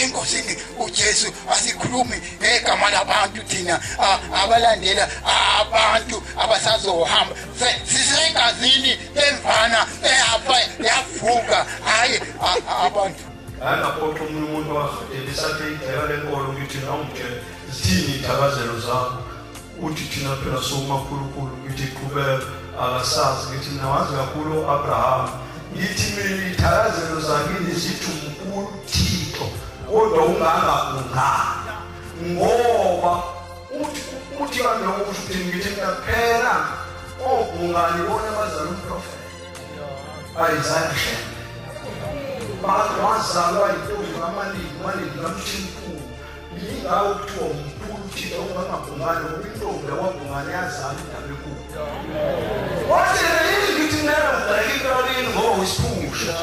Sisenkosini uJesu, asikhulumi ngegama labantu thina abalandela abantu abasazohamba. Sisegazini lemvana eyafa yavuka, hayi abantu. Angaphoqa omunye umuntu wadelisa igceka lenkolo, ngithi nawungitshela zithini iy'thakazelo zakho, uthi thina phela somakhulukhulu, ngithi qhubeka, akasazi. Ngithi mina wazi kakhulu u-Abraham, ngithi mina iy'thakazelo zakini zithi umkhulu Thixo, kodwa ungangabungani ngoba uthi kanti lokho kusho ukuthini? Ngithi mina phela obungani bona abazala umprofethi Isaiah Shembe, wazalwa yintombi kaMalindi, uMalindi kaMthimkhulu, yingawo kuthiwa umkhulu Thixo ungangabhungani, ngoba intombi yakwabhungane yazala indaba enkulu. Wathi yini? Ngithi mina ngibheka into yakini ngoba uyisiphusha.